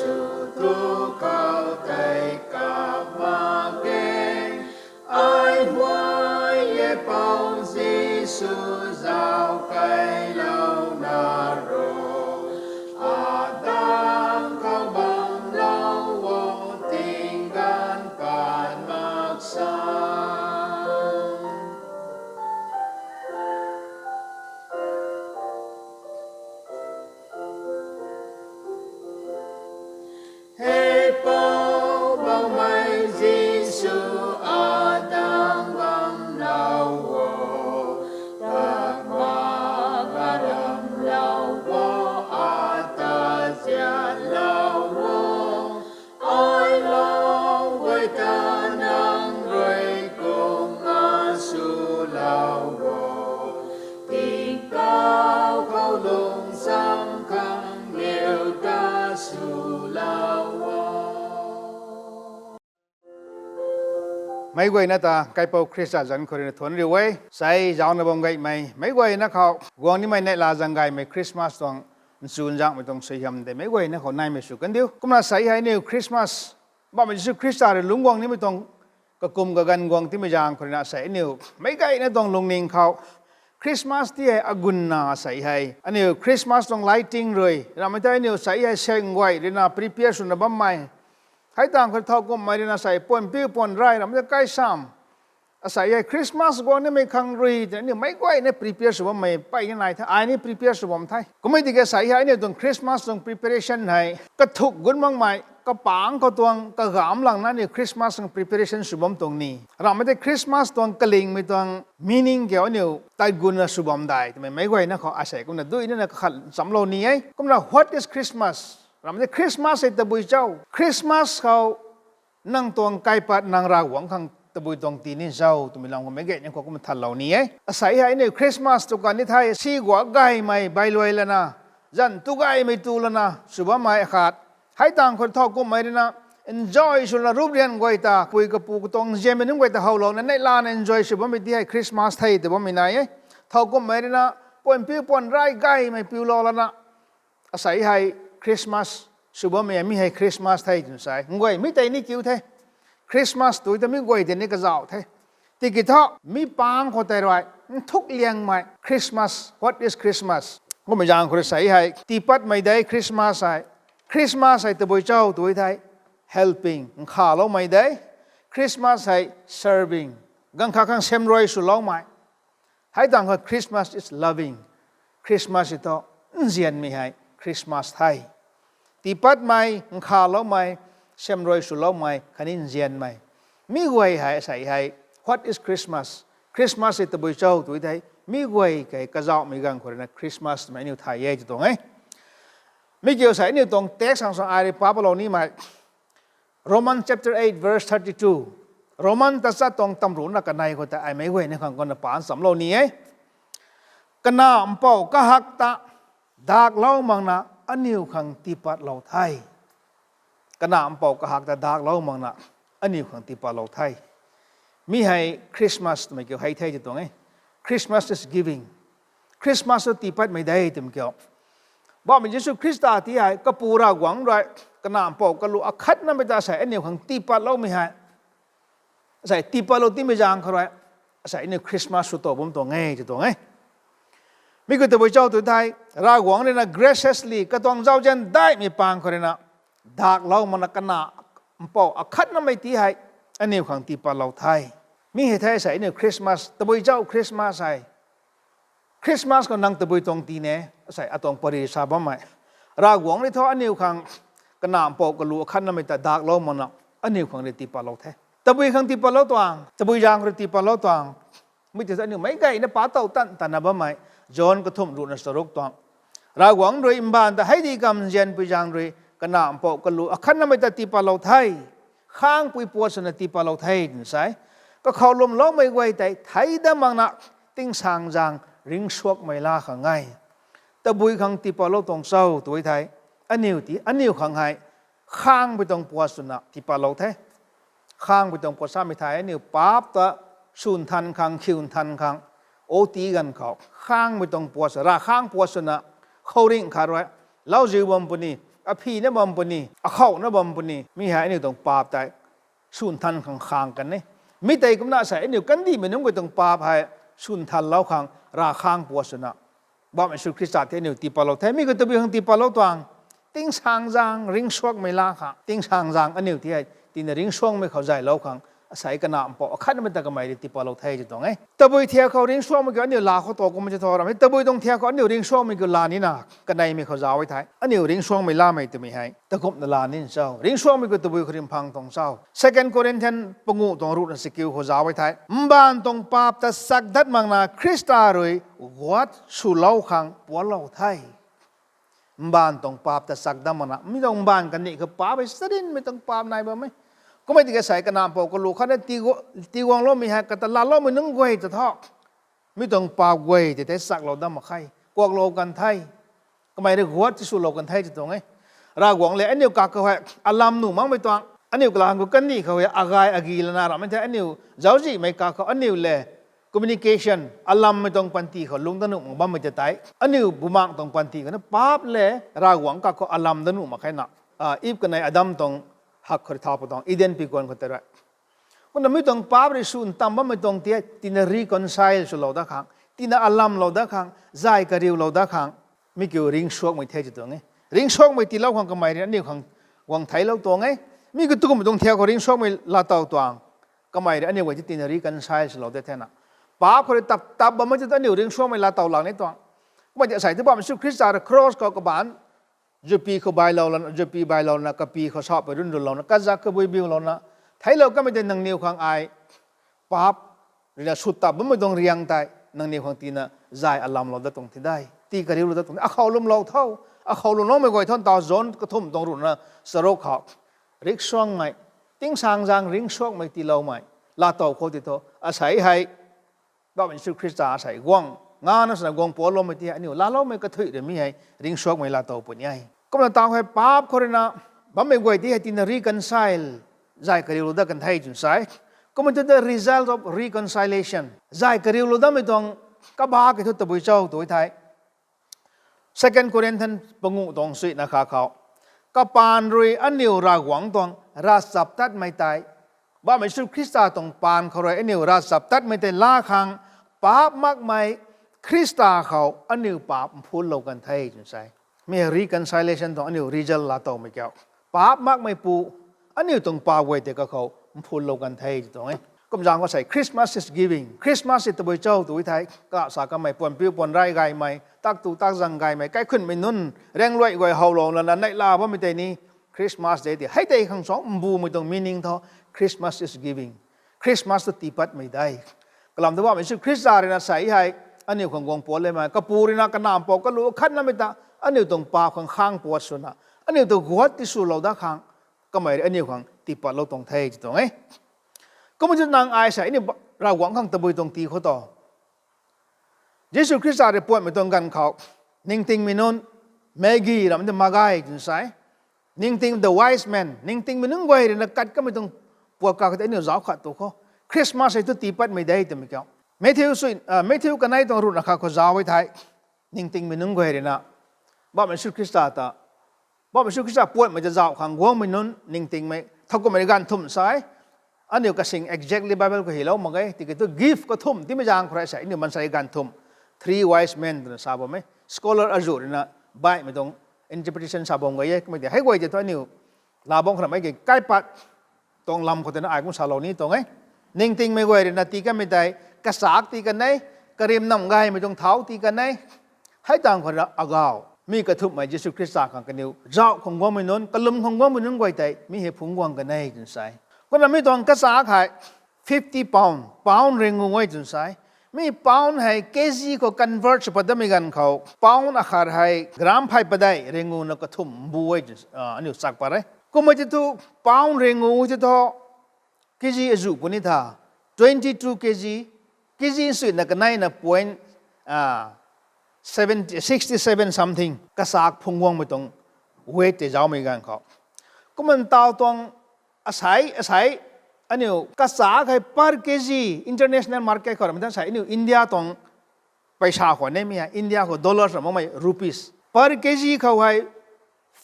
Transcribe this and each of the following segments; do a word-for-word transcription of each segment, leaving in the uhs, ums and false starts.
Jisu tu khou tei kap mak ge, ai huay e Pou Jisu zauc keylou na ro, adang khou bam lou o, tingganv pat mak sa. Hei Pou Poubauhmei Jisu, adang bam lou o, tak mak kalam lou o, ata zianlou o, ai lou guay ta nang rui kumna swlou o, tingkauh khou lung cham khang niw ta swlou o. Meic guayna ta Kaipouc Khrista zanc khou rui na thuanc riu e. Sei zaucna bam gaymei meic guayna khou guang nimei neihla zaeng gaymei Christmas tuang nchunzanghmei tuang suaihiam tei meic guayna khou naimei sw kandiu. Kumna sei hei aniu Christmas, Poubauhmei Jisu Khrista rui lungc guang nimei tuang kakum kaganv guang timei zaeng khou rui na sei aniu meic guayna tuang lungning khou Christmas ti hei agunna sei hei aniu Christmas tuang lighting rui ramei tei aniu sei hei seng guay rui na prepare swna bammei, hei tang khou thowkumhmei rui na sei puan piu puan rai ramei tei kaisam, asei hei Christmas guang nimei khang rui twna aniu meic guayna prepare sw bammei pey ni nai the, ai ni prepare sw bam the. Kummei tiki sei hei aniu tuang Christmas tuang preparation hei kathuk gun makmei kapangc khou tuang kagamv langna aniu Christmas tuang preparation sw bam tuang ni ramei tei Christmas tuang kalingmei tuang meaning kiu aniu tat gunna sw bam dai twmei meic guayna khou asei kumna duinana kakhat nchamlou ni e. Kumna what is Christmas? Ramei tei Christmas hei tabui cho? Christmas khou nang tuang kaipat nang Ravguangc khang tabui tuang tii ni cho twmei lam khou meic guayna khou kumna thanlou ni e. Asei hei aniu Christmas tu kan ni the, si guak gaymei bailuai lana, zanc tu gaymei tu lana sw bammei akhat, hei tang khou thowkumhmei rui na enjoy swna rup rian guay ta pui kapu katuang nzianmei nunc guay ta howlouna neihlana enjoy sw bammei ti hei Christmas the tw bammei nai e. Thowkumhmei rui na puan piu puan rai gaymei piulou lana asei hei Christmas sw bammei mi hei Christmas the twna sa e. Nguay mi tei ni kiu the, Christmas tu ta mi guay tei ni kazauh the. Tiki thu mi pang khou tei rui nthuk liangmei Christmas, what is Christmas? Kummei zaeng khou rui sei hei tiipatmei de Christmas hei. Christmas hei tabui cho tw thei helping, nkhaloumei de. Christmas hei serving, ganv khat khang semrui swloumei. Hei tang khou Christmas is loving. Christmas hei thu nzianmei hei Christmas the. Tiipatmei, nkhaloumei, semrui swloumei khatni nzianmei. Mi guay hei asei hei what is Christmas? Christmas hei tabui cho tw thei mi guay kei kazauhmei ganv khou rui na Christmas twmei aniu thay e tw tuang e. Mi kiu sei aniu tuang text khang suang ai rui pa palou nimei Roman chapter eight verse thirty-two. Roman tachat tuang tamrucna kanei khou ta ai meic guayna khang kumna paan chamlou ni e. Kanac mpouh kahak ta daklou makna aniu khang tiipatlou the. Kanac mpouh kahak ta daklou makna aniu khang tiipatlou the. Mi hei Christmas twmei kiu hei the tw tuang e. Christmas is giving. Christmas tu tiipatmei de twmei kiu. Poubauhmei Jisu Khrista ti hei kapu Ravguangc rui kanac mpouh kalu akhatnamei ta sei aniu khang tiipatloumei hei, sei tiipatlou timei zaeng khou rui sei aniu Christmas sw tow bam tuang e tw tuang e. Mi khou tabui cho tw thei Ravguangc rui na graciously katuang zauzian daihmei pang khou rui na daklou makna kanac mpouh akhatnamei ti hei aniu khang tiipatlou the. Mi hei the sei aniu Christmas tabui cho Christmas hei. Christmas khou nang tabui tuang tii ne, sei atuang pary sa bammei. Ravguangc rui thu aniu khang kanac mpouh kalu akhatnamei ta daklou makna aniu khang rui tiipatlou the. Tabui khang tiipatlou tuang, tabui zaeng khou rui tiipatlou tuang. Mi tei thu aniu meic guayna pa tow tan tanna bammei John kathumh ruhna charuk tuang. Ravguangc rui mbaanv ta hei di kamzianpui zaeng rui kanac mpouh kalu akhatnamei ta tiipatlou the. Khangpui puat swna tiipatlou the twna sa e. Kakhou lwmloumei guay tei thei dat makna tingsaengzaeng ringcsuakmei laa khang e. Tabui khang tiipatlou tuang cho tw thei aniu ti aniu khang hei khangpui tuang puat swna tiipatlou the. Khangpui tuang puat samei thei aniu paap ta swn than khang khiu than khang, o ti ganv khou khangpui tuang puat sw rav khang puat swna khouringh khat rui lauziu bam puni aphina bam puni, akhouna bam puni, mi hei aniu tuang paap tei swn than khang khang kan e. Mi tei kumna sei aniu kandihmei nunc guay tuang paap hei swn thanlou khang, rav khang puat swna Bam Jisu Khrista tei aniu tiipatlou the. Mi khou tabui khang tiipatlou tuang, tingsaengzaeng ringcsuangmei laa khang, tingsaengzaeng aniu tei hei tina ringcsuangmei khou zaylou khang, asei kana mpouh akhatnamei ta kamei rui tiipatlou the ti tuang e. Tabui thiak khou ringcsuangmei kiu aniu laa khou ta kumna ti thu ram e. Tabui tuang thiak khou aniu ringcsuangmei kiu laa nina, kaneimei khou zauc e thei aniu ringcsuangmei laamei twmei hei takumna laa nin cho? Ringcsuangmei kiu tabui khou rimphang tuang cho? Second Corinthians panguh tuang ruhna sikiu khou zauc e thei, mbaanv tuang paap ta chakdat makna Khrista rui guat swlou khang puanclou the. Mbaanv tuang paap ta chakdat makna, mi tuang mbaanv kandih khou paap hei charynmei tuang paap nai bam e. Kummei tiki sei kana mpouh kalu khatna tii guangloumei hei kata laaloumei nunc guay ta thu, mi tuang paap guay tei tei chaklou dat mak khe, kuaklou kan the, kamei rui guat tiswlou kan the ti tuang e. Ravguangc le aniu kakhou hei alam nuh makmei tuang, aniu kalam khou kandih khou hei agay agi lana rammei the, aniu zauczihmei kakhou aniu le communication alammei tuang panty khou lungc dat nuh mak bammei tei tei, aniu bumaengc tuang panty khou na paap le Ravguangc kakhou alam dat nuh mak khe na. Eve kanei Adam tuang hak khou rui thau pat tuang Eden piguan khou tei rui kumna mi tuang paap rui swn tam bammei tuang tei tina reconcile swlou dat khang, tina alamlou dat khang, zay kariulou dat khang, mi kiu ringcsuangmei the ti tuang e. Ringcsuangmei tiilou khang kamei rui aniu khang guang theiclou tuang e. Mi kiu tukumhmei tuang thiak khou ringcsuangmei laatow tuang, kamei rui aniu guay tei tina reconcile swlou de thena. Paap khou rui tap tap bammei tei aniu ringcsuangmei laatow lak ni tuang. Kummei tei asei tei Bam Jisu Khrista rui cross khou kabaanc zupi khou bailou lana, zupi bailou lana, kapi khou sapui run runlouna, kazak kabui biulouna, theiclou kamei tei nangniw khang ai paap ruina sw tap bammei tuang riang tei nangniw khang tina zay alamlou dat tuang the de, tii kariulou dat tuang the. Akhou lwmlou tho, akhou lwmloumei guay tho, ntau John kathumh tuang ruhna charuk khou, ringcsuangmei, tingsaengzaeng ringcsuangmei tiiloumei laatow khou ti thu, asei hei Bam Jisu Khrista asei guang ngana swna guang puancloumei tei aniu laaloumei kathuic rui mi hei ringcsuangmei laatow puni e. Kumna tau hei paap khou ruina bammei guay tei hei tina reconcile, zay kariulou dat kan the twna sa e. Kumna tu the result of reconciliation, zay kariulou datmei tuang kabah ki thu tabui cho tu thei, Second Corinthians panguh tuang suina kha khou, kapaan rui aniu Ravguangc tuang ravchaptatmei tei, Bam Jisu Khrista tuang paan khou rui aniu ravchaptatmei tei laa khang, paap makmei Khrista khou aniu paap mphullou kan the twna sa e. Mi reconciliation tuang aniu result laatowmei kiu, paap makmeipu aniu tuang paap guay tei kakhou mphullou kan the ti tuang e. Kumzaeng khou sei Christmas is giving, Christmas tei tabui cho tu thei, kasa kamei puanpiu puanrey gaymei, taktu takzang gaymei, kaikhunmei nunc, raengluai guay howlou lana, neihla bammei tei ni, Christmas Day tei hei tei khang suang mbumei tuang meaning thu, Christmas is giving, Christmas tu tiipatmei de. Kalam thu Bam Jisu Khrista ruina sei hei aniu khang guang puancloumei, kapu ruina kanac mpouh kalu khatnamei ta aniu tuang paap khang khang puat swna, aniu tu guat tiswlou dat khang, kamei rui aniu khang tiipatlou tuang the ti tuang e. Kumna tu nang ai sei aniu Ravguangc khang tabui tuang tii khou tu, Jisu Khrista rui puatmei tuang ganv khou, ningtingmei nunc, Magi rammei ta Magi twna sa e. Ningting the wise men, ningtingmei nunc guay ruina kat kamei tuang puat kakhou tei aniu zauc khat tu khou, Christmas hei tu tiipatmei de twmei kiu, Matthew sui, Matthew kanei tuang ruhna kha khou zauc e thei, ningtingmei nunc guay ruina Bam Jisu Khrista ta, Bam Jisu Khrista puatmei ta zauc khang guangmei nunc ningtingmei thowkumhmei rui ganv thumh sa e. Aniu kasing exactly Bible khou hylou mak ge, tiki thu gift kathumh tiimei zaeng khou rui sei aniu maansei ganv thumh, three wise men twna sa bam e. Scholar azuh ruina baihmei tuang interpretation sa bam gay e. Kummei tei hei guay tei thu aniu laa bam khou ramei ki kaipat tuang lam khou tei na ai kum salou ni tuang e. Ningtingmei guay ruina tii kanmei tei, kachak tii kan e, karim nam gaymei tuang thau tii kan e. Hei tangv khou ruina agaw, mi kathumhmei Jisu Khrista khang kaniw zauc khang guangmei nunc, kalum khang guangmei nunc guay tei mi hei phungc guang kan e twna sa e. Kumna mi tuang kachak hei fifty pound, pound ringngu e twna sa e. Mi pound hei kg khou convert sw pat datmei ganv khou, pound akhat hei gram phay padeih ringngu na kathumh mbu e twna aniu chak pat e. Kummei tei thu, pound ringngu tei thu, kg azuh puni tha, twenty two kg, kg nsuina kaneina point sixty seven something kachak phungc guangmei tuang weight tei zaumei ganv khou. Kumna ntaw tuang asei, asei, aniu kachak hei per kg international market khou ramei ta sei aniu India tuang paisa khou neimei hei, India khou dollars ram makmei rupees. Per kg khou hei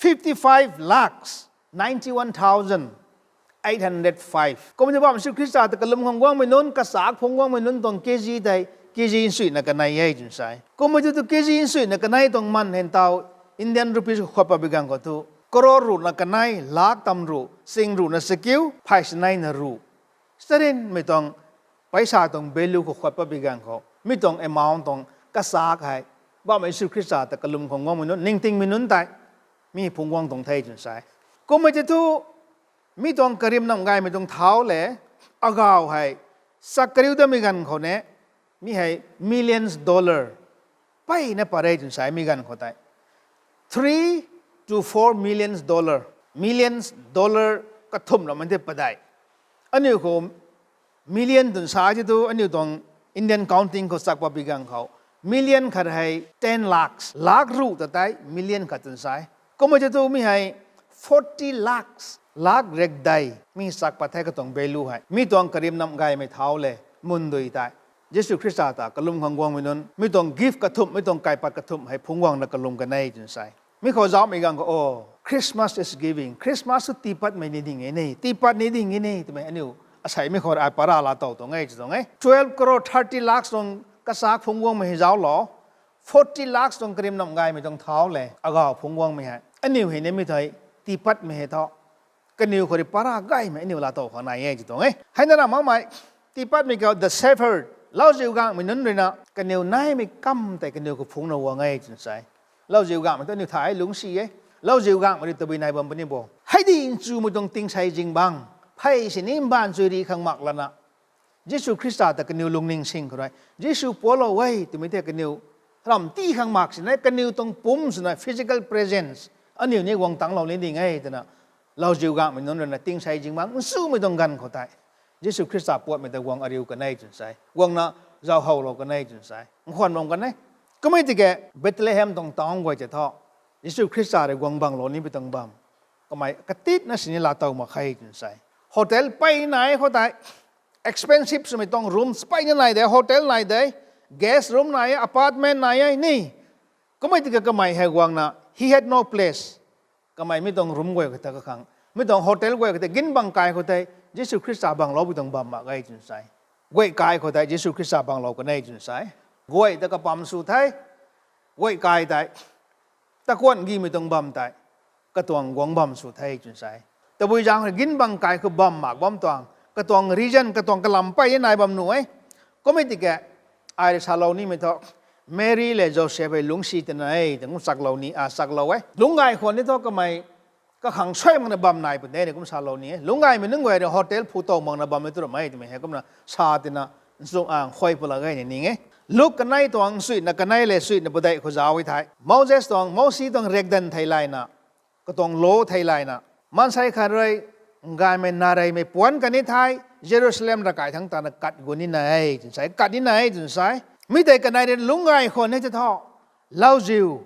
fifty-five lakhs ninety-one thousand eight hundred five. Kumna Bam Jisu Khrista ta kalum khang guangmei nunc, kachak phungc guangmei nunc tuang kg tei kg nsuina kanei e twna sa e. Kumna tu tu kg nsuina kanei tuang man hei taw Indian rupees khou khuat pat bi ganv khou thu crore ruhna kanei, lakh tam ruh, sing ruhna chakiu, phay sinaina ruh. Starinmei tuang paisa tuang value khou khuat pat bi ganv khou mi tuang amount tuang kachak hei Bam Jisu Khrista ta kalum khang guangmei nunc, ningtingmei nunc tei mi phungc guang tuang the twna sa e. Kumna tei thu mi tuang karim nam gaymei tuang thau le, agaw hei chak kariu damei ganv khou ne, mi hei millions dollar peyna pat re twna sa e mi ganv khou tei. Three to four millions dollar, millions dollar kathumh ramei tei padeih. Aniu khou million twna sa e tei thu aniu tuang Indian counting khou chak pat bi ganv khou million khat hei ten lakhs, lakh ruh ta tei million khat twna sa e. Kumna tei thu mi hei forty lakhs, lakh rekdei mi chak pat the katuang value hei. Mi tuang karim nam gaymei thau le, mundui tei Jisu Khrista ta kalum khang guangmei nunc, mi tuang gift kathumh, mi tuang kaipat kathumh hei phungc guangna kalum kanei twna sa e. Mi khou zauhmei ganv khou, oh, Christmas is giving. Christmas thu tiipatmei ni ding e ni, tiipat ni ding e ni twmei aniu asei mi khou ai para laa tow tuang e tw tuang e. Twelve crore thirty lakhs tuang kachak phungc guangmei hei zauclou, forty lakhs tuang karim nam gaymei tuang thau le, agaw phungc guangmei hei aniu hei ni mi thei tiipatmei hei thu kaniw khou rui para gaymei aniu laa tow khang nai e tw tuang e. Hei na ra makmei tiipatmei khou the shepherd, lauziu gangmei nunc ruina kaniw naimei kam tei kaniw khou phungcna guang e twna sa e. Lauziu gangmei tu aniu thay lungcsi e. Lauziu gangmei rui tabui nai bam puni bo. Hei di nchumei tuang tingsei zingbangc, phey sini mbaanv chuy ri khang mak lana Jisu Khrista ta kaniw lungning sing khou rui Jisu pualou e twmei tei kaniw ramh tii khang mak sini, kaniw tuang pumc swna physical presence aniu ni guang tangclou ni ding e twna lauziu gangmei nunc ruina tingsei zingbangc nchumei tuang ganv khou tei Jisu Khrista puatmei ta guang ariu kanei twna sa e, guangna zauhowlou kanei twna sa e, nkhwan bam kanei. Kumna tiki Bethlehem tuang town guay tei thu Jisu Khrista rui guang banglou nimei tuang bam kamei katitna sini laa tow mak khe twna sa e. Hotel pey nai khou tei expensive swmei tuang rooms peyna nai de, hotel nai de, guest room nai e, apartment nai e ni. Kumna tiki kamei hei guangna he had no place. Kamei mi tuang room guay khou tei kakhang, mi tuang hotel guay khou tei, ginbang kai khou tei Jisu Khrista bangloupui tuang bam mak ge twna sa e. Guay kai khou tei Jisu Khrista banglou kanei twna sa e. Guay ta kapam sw the, guay kai tei takuanh gimei tuang bam tei katuang guang bam sw the twna sa e. Tabui zaeng rui ginbang kai khou bam mak bam tuang katuang reason, katuang kalam pey nai bam nuh e. Kumna tiki ai rui salou nimei thu Mary le Joseph hei lungcsi tina e twna kum chaklou ni, a, chaklou e. Lungcgay khwan ni thu kamei kakhang suai makna bam nai pun de ni kum salou ni e. Lungcgaymei nunc guay rui hotel phu tow makna bam e tw ramei twmei hei kumna sa tina nchung ang khuay pula ge ni ning e. Luk kanei tuang suina kanei le suina padeih khou zauc e thei, Moses tuang, Mosi tuang riakdanv theilayna, katuang law theilayna, maansei khat rui gaymei nareymei puanc kan ni thei Jerusalem ravkai thangc tana kat gu nina e twna sa e, kat nina e twna sa e. Mi tei kanei rui lungcgay khwan ni tei thu lauziu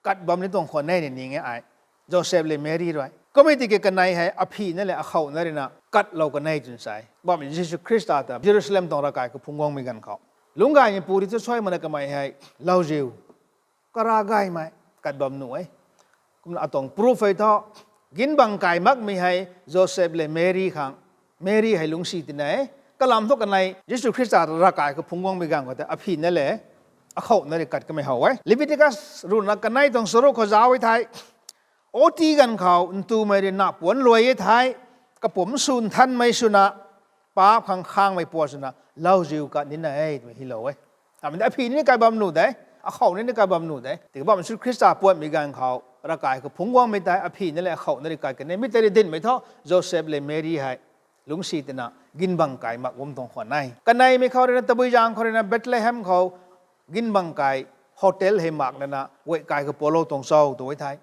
kat bam ni tuang khwan e ni ning e ai. Joseph le Mary rui. Kumna tiki kanei hei aphina le akhouna ruina katlou kanei twna sa e. Bam Jisu Khrista ta Jerusalem tuang ravkai khou phungc guangmei ganv khou lungcgaymeipu rui thu suai makna kamei hei lauziu kara gaymei kat bam nuh e. Kumna atuang proof hei thu ginbang kai makmei hei Joseph le Mary khang, Mary hei lungcsi tina e. Kalam thu kanei Jisu Khrista ravkai khou phungc guangmei ganv khou tei aphina le akhouna rui kat kamei how e. Leviticus ruhna kanei tuang charuk khou zauc e thei, oti ganv khou ntumei rui na puanc luai e thei, kapumc sw nthanmei swna, paap khang khangmei puat swna lauziu kat nina e twmei hylou e. Amei ta aphi ni kai bam nuh de, akhou ni kai bam nuh de. Tiki bam Jisu Khrista puatmei ganv khou ravkai khou phungc guangmei tei aphina le akhouna rui kat kan e. Mi tei rui dinhmei thu Joseph le Mary hei lungcsi tina ginbang kai mak bam tuang khwan e. Kaneimei khou ruina tabui zaeng khou ruina Bethlehem khou ginbang kai, hotel hei mak lana guay kai khou pualou tuang cho tw e thei,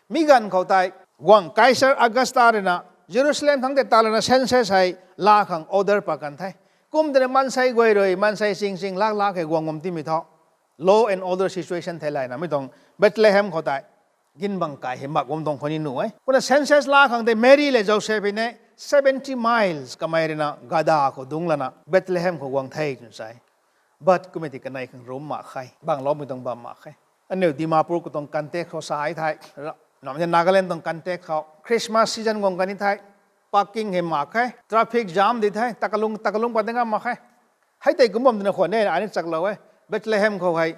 mi ganv khou tei guang Caesar Augusta ruina Jerusalem thangc tei ta lana census hei laa khang order pat kan the. Kum tei maansei guay rui maansei sing sing lak lak hei guang bam timei thu law and order situation theilayna mi tuang Bethlehem khou tei ginbang kai hei mak bam tuang khwan ni nuh e. Kumna census laa khang tei Mary le Joseph hei ne seventy miles kamei ruina gada khou dungc lana Bethlehem khou guang the twna sa e. But kumna tiki kanei khang room mak khe, bangloumei tuang bam mak khe. Aniu Dimapur khou tuang context khou sa e thei, ra- Nang Nagaland tuang context khou Christmas season guang kan ni thei, parking hei mak khe, traffic jam di the, takalung takalung pat di ngam mak khe. Hei tei kum bam twna khwan e, ai ni chaklou e. Bethlehem khou hei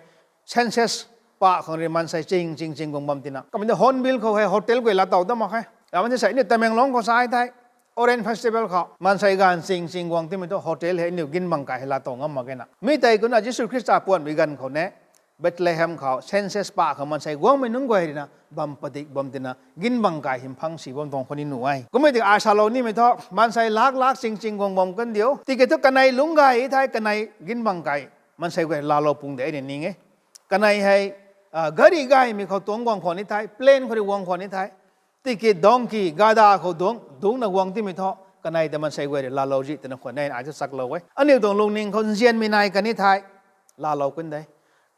census pa khang rui maansei ching ching ching guang bam tina, kamei de Hornbill khou hei hotel guay laa tow da mak khe. Ramei the sei ni Tamenglong khou sa thei, Orange Festival khou maansei ganv ching ching guang timei thu hotel hei aniu ginbang kai hei laa tow ngam mak khe na. Mi tei kumna Jisu Khrista puanmei ganv khou ne, Bethlehem khou census pa khou maansei guangmei nunc guay rui na bam padik bam tina ginbang kai hymphang si bam tuang khou ni nuh e. Kummei tiki ai salou nimei thu maansei lak lak ching ching guang bam kan diu. Tiki thu kanei lungc gay thei kanei ginbang kai maansei guay laalou pung de ni ning e. Kanei hei gari gaymei khou tuang guang khwan ni thei, plane khou rui guang khwan ni thei, tiki donkey, gada khou dungc dungcna guang timei thu kanei ta maansei guay rui laalou zi twna khwan e, ai thu chaklou e. Aniu tuang lungning khou nzianmei nai kan ni thei laalou kan de.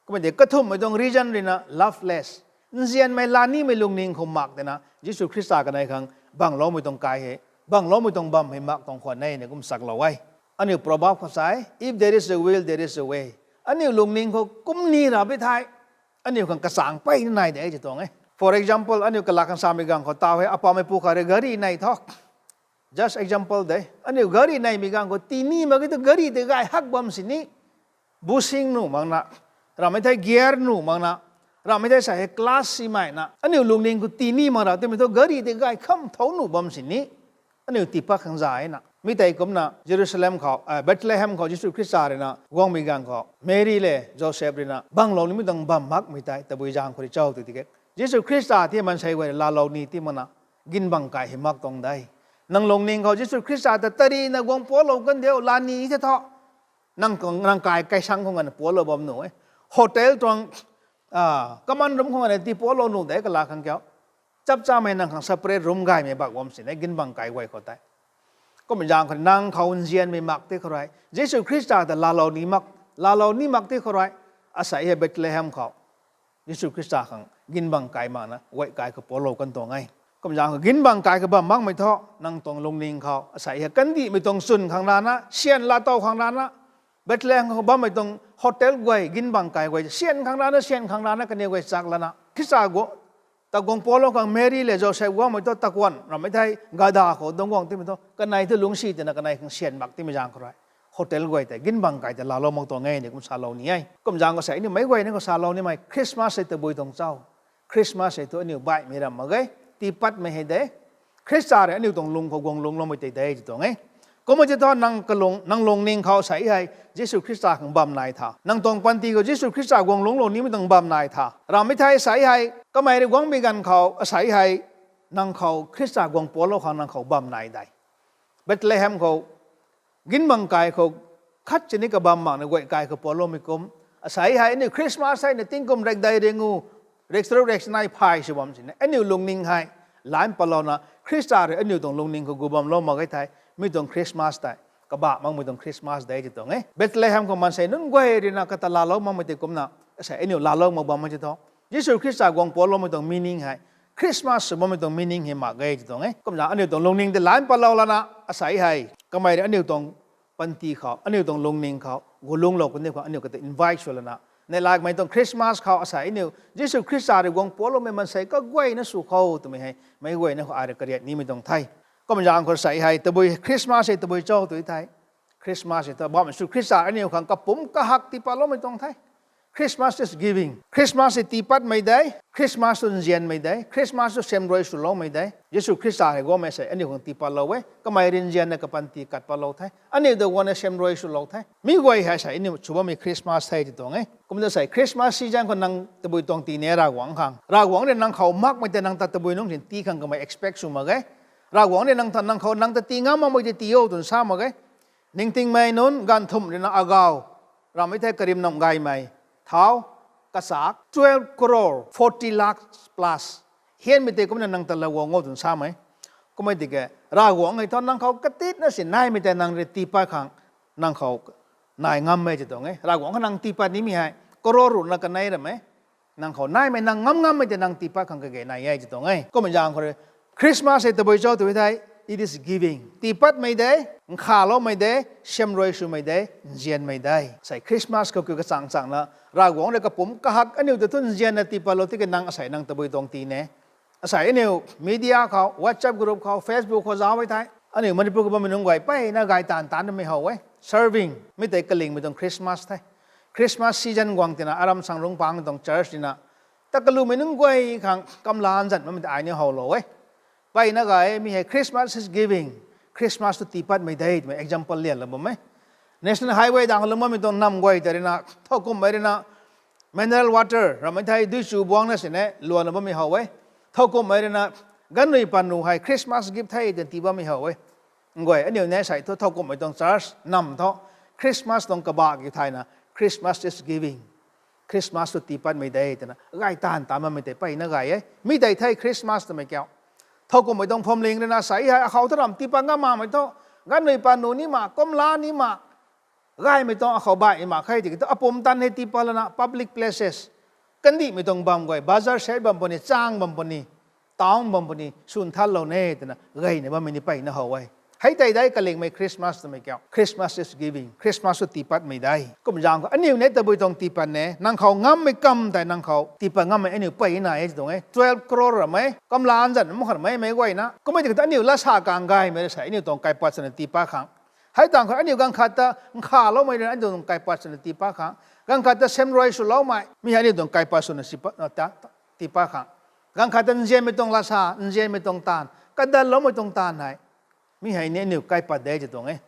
Kummei tiki kathumhmei tuang reason rui na loveless. Nzianmei laa nimei lungning khou mak tina Jisu Khrista kanei khang bangloumei tuang kai hei, bangloumei tuang bam hei mak tuang khwan e ni kum chaklou e. Aniu Proverb khou sa e, if there is a will, there is a way. Aniu lungning khou kum ni ra bi thei, aniu khang kachang pey ni nai de ti tuang e. For example, aniu kala khang samei ganv khou taw hei, apameipu khat rui gari nei thu, just example de, aniu gari neimei ganv khou tii ni mak ki tu gari tei gay hak bam sini, bushing nuh makna, ramei thei gear nuh makna, ramei thei sa hei clutch si maina, aniu lungning khou tii ni mak ra timei thu gari tei gay kham thou nuh bam sini, aniu tii pat khang za e na. Mi tei kumna Jerusalem khou, Bethlehem khou Jisu Khrista rui na guangmei ganv khou Mary le Joseph rui na banglou nimei tuang bam makmei tei tabui zaeng khou rui cho tw tiki, Jisu Khrista ti maansei guay laalou ni ti makna ginbang kai hei mak tuang de. Nang lungning khou Jisu Khrista ta tarina guang pualou kan diu, laa ni the thu, nang kai kaisang khou nganv pualou bam nuh e. Hotel tuang common room khou nganv tii pualou nuh de kala khang kiu. Chapchamei nang khang separate room gaymei bak bam sini ginbang kai guay khou tei. Kummei zaeng khou nang khou nzianmei mak ti khou rui Jisu Khrista ta laalou ni mak, laalou ni mak ti khou rui, asei hei Bethlehem khou Jisu Khrista khang ginbang kai makna guay kai khou pualou kan tuang e. Kum zaeng khou ginbang kai khou bam makmei thu nang tuang lungning khou asei hei kandihmei tuang chwn khang rana, syan laa tow khang rana, Bethlehem khou bammei tuang hotel guay, ginbang kai guay syan khang rana, syan khang rana kaniw guay chak lana, Khrista ta guang pualou khang Mary le Joseph guangmei thu takuanh ramei thei gada khou dungc guang timei thu kanei thu lungcsi tina kanei khang syan mak timei zaeng khou rui hotel guay tei ginbang kai tei laalou mak tuang e ni kum salou ni e. Kum zaeng khou sei aniu meic guayna khou salou nimei Christmas hei tabui tuang cho? Christmas hei thu aniu baihmei ram mak ge, tiipatmei hei de. Khrista rui aniu tuang lung khou guang lungcloumei tei de ti tuang e. Kummei ti thu nang lungning khou asei hei Jisu Khrista khang bam nai tha, nang tuang panty khou Jisu Khrista guang lungclou nimei tuang bam nai tha, ramei thei asei hei kamei rui guangmei ganv khou asei hei nang khou Khrista guang pualou khang nang khou bam nai de. Bethlehem khou ginbang kai khou khat sini kabam makna guay kai khou pualoumei kum, asei hei aniu Christmas hei na tingkum rekdei ringu, rek charuk rek chanei phay sw bam sini aniu lungning hei line patlouna Khrista rui aniu tuang lungning khou gu bamlou mak ge thei, mi tuang Christmas tei kabah makmei tuang Christmas de ti tuang e. Bethlehem khou maansei nunc guay rui na kata laalou makmei tei kumna asei aniu laalou mak bammei ti thu, Jisu Khrista guang pualoumei tuang meaning hei Christmas sw bammei tuang meaning hei mak ge ti tuang e. Kumna aniu tuang lungning tei line patlou lana asei hei kamei rui aniu tuang panty khou, aniu tuang lungning khou gu lungclou kaniw khou aniu kata invite sw lana, neihlamei tuang Christmas khou asei aniu Jisu Khrista rui guang pualoumei maansei kaguayna sw khou twmei hei meic guayna khou ai rui kariak nimei tuang the. Kum zaeng khou asei hei tabui Christmas hei tabui cho tw thei, Christmas hei thu bam Jisu Khrista aniu khang kapumc kahak tiipatloumei tuang the. Christmas is giving. Christmas hei tiipatmei de, Christmas thu nzianmei de, Christmas thu siamruai swloumei de. Jisu Khrista hei guangmei sei aniu khang tiipatlou e, kamei rui nzianna kapanty kat patlou the, aniu ta guangna siamruai swlou the. Mi guay hei sei aniu sw bammei Christmas the ti tuang e. Kumna sei Christmas season khou nang tabui tuang tii ne Ravguangc khang? Ravguangc rui nang khou makmei tei nang ta tabui nungc sin tii khang kamei expect sw mak ge. Ravguangc rui nang khou nang ta tii ngam makmei tei tii o twna sa mak ge. Ningtingmei nunc ganv thumh rui na agau, ramei thei karimnamh gaymei, thau, kachak twelve crore forty lakhs plus hianmei tei kumna nang ta laa guang o twna samei. Kummei tiki Ravguangc hei thu nang khou katitna si naimei tei nang rui tiipat khang nang khou nai ngam e ti tuang e. Ravguangc khou nang tiipat nimei hei crore ruhna kanei ram e. Nang khou naimei nang ngam ngammei tei nang tiipat khang kage nai e ti tuang e. Kummei zaeng khou rui Christmas hei tabui cho tw thei, it is giving. Tiipatmei de, nkhaloumei de, siamruai swmei de, nzianmei de. Sei Christmas khou kiu kachang changna Ravguangc rui kapumc kahak aniu ta thu nzianna tiipatlou tiki nang asei nang tabui tuang tii ne? Asei aniu media khou, WhatsApp group khou, Facebook khou zauc e the. Aniu Manipur khou bammei nunc guay mpeyna gay taanv taanmei how e. Serving, mi tei kalingmei tuang Christmas the. Christmas season guang tina aram sang rungpang tuang church tina, ta kalumei nunc guay khang kamla nzan bammei ta ai ni howlou e. Mpeyna gay e, mi hei Christmas is giving. Christmas tu tiipatmei de twmei example lianlou bam e. National Highway dang lum bammei tuang nam guay tei ruina, thowkumhmei ruina, mineral water ramei thei dui chu buangna sini luanna bammei how e. Thowkumhmei ruina, ganvnui panu hei Christmas gift the twna tii bammei how e. Guay aniu ni sei thu thowkumhmei tuang church nam thu Christmas tuang kabah ki thayna, Christmas is giving. Christmas tu tiipatmei de twna gay taanv taanmei tei mpeyna gay e. Mi tei the Christmas twmei kiu. Thowkumhmei tuang phuamling ruina sei hei akhou thu ram tiipat ngam makmei thu, ganvnui panu ni mak, kumla ni mak, gaymei tuang akhou baihmei mak khe tiki thu apumtan hei tiipat lana public places, kandihmei tuang bam guay, bazar set bam puni, chang bam puni, town bam puni, swn thanlou ne twna gayna bammei ni mpeyna how e. Hei tei de kalingmei Christmas twmei kiu. Christmas is giving. Christmas tu tiipatmei de. Kum zaeng khou aniu ni tabui tuang tiipat ni nang khou ngammei kam tei nang khou tiipat ngammei aniu mpeyna e tuang e. Twelve crore ramei, kamla nzan mak khanmei meic guayna kummei tiki thu aniu lasa kang gaymei rui sei aniu tuang kaipat swna tiipat khang. Hei tang khou aniu ganv khat ta nkhaloumei ruina aniu tuang kaipat swna tiipat khang. Ganv khat ta semrui swloumei, mi hei aniu tuang kaipat swna tiipat khang. Ganv khat ta nzianmei tuang lasa, nzianmei tuang taanv, kadanloumei tuang taanv hei, mi hei ni aniu kaipat de ti tuang e.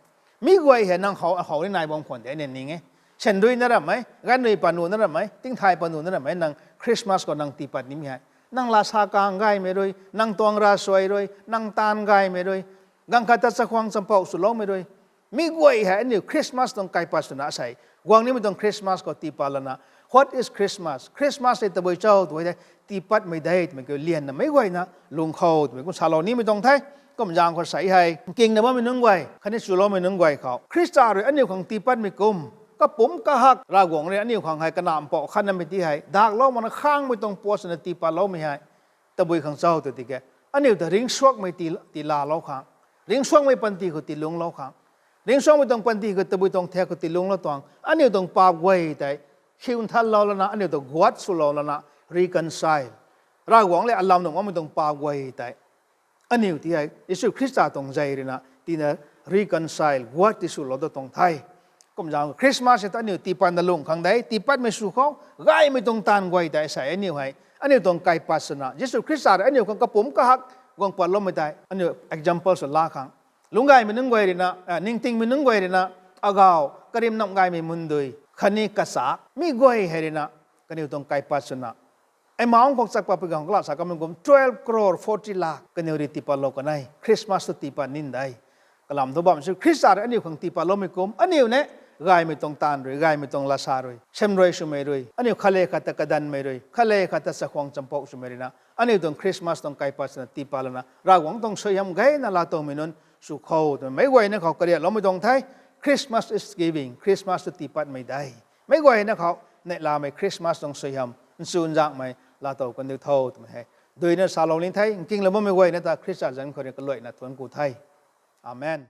Mi guay hei nang khou, akhou ni nai bam khwan de ni ning e. Sandui na ramei, ganvnui panu na ramei, tingthay panu na ramei, nang Christmas khou nang tiipat nimei hei, nang lasa kang gaymei rui, nang tuang ravsuai rui, nang taanv gaymei rui, ganv khat ta chakhwang champouh swloumei rui, mi guay hei aniu Christmas tuang kaipat swna sei guang nimei tuang Christmas khou tiipat lana, what is Christmas? Christmas hei tabui cho tw e thei, tiipatmei de twmei kiu lianna meic guayna lung khou twmei kum salou nimei tuang the. Kum zaeng khou sei hei nkingna bammei nunc guay khatni chuloumei nunc guay khou Khrista rui aniu khang tiipatmei kum, kapumc kahak Ravguangc rui aniu khang hei kanac mpouh khatnamei ti hei daklou makna khangmei tuang puat swna tiipatloumei hei tabui khang cho tw tiki, aniu ta ringcsuangmei tii, tiilalou khang, ringcsuangmei panty khou tiilunglou khang, ringcsuangmei tuang panty khou tabui tuang thak khou tiilunglou tuang aniu tuang paap guay tei khiu nthanlou lana, aniu ta guat swlou lana, reconcile, Ravguangc le alam nunc makmei tuang paap guay tei aniu ti hei Jisu Khrista tuang zei ruina tina reconcile, guat tiswlou da tuang the. Kum zaeng Christmas hei ta aniu tiipatna lung khang de, tiipatmei sw khou gaymei tuang taanv guay tei sei aniu hei aniu tuang kaipat swna Jisu Khrista rui aniu khang kapumc kahak guang patloumei tei aniu example sw la khang, lungc gaymei nunc guay ruina, ningtingmei nunc guay ruina, agaw karim nam gaymei mundui khatni kachak mi guay hei ruina kaniw tuang kaipat swna amount khou chak pat pui gang kala sa kamei kum twelve crore forty lakh kaniw rui tiipatlou kan e. Christmas tu tiipat nin de. Kalam thu bam sw Khrista rui aniu khang tiipatloumei kum aniu ni gaymei tuang taanv rui, gaymei tuang lasa rui, semrui swmei rui, aniu khat le khat ta kadanmei rui, khat le khat ta chakhwang champouh swmei ruina aniu tuang Christmas tuang kaipat swna tiipat lana Ravguangc tuang suaihiam gayna laatowmei nunc sw khou twmei meic guayna khou kariatloumei tuang the. Christmas is giving, Christmas tu tiipatmei de. Meic guayna khou neihlamei Christmas tuang suaihiam nchunzakmei laatow kandiu tho twmei hei duina salou ni the. Nkinglou bammei guayna ta Khrista zanc khou rui kaluaina thuanc ku the. Amen.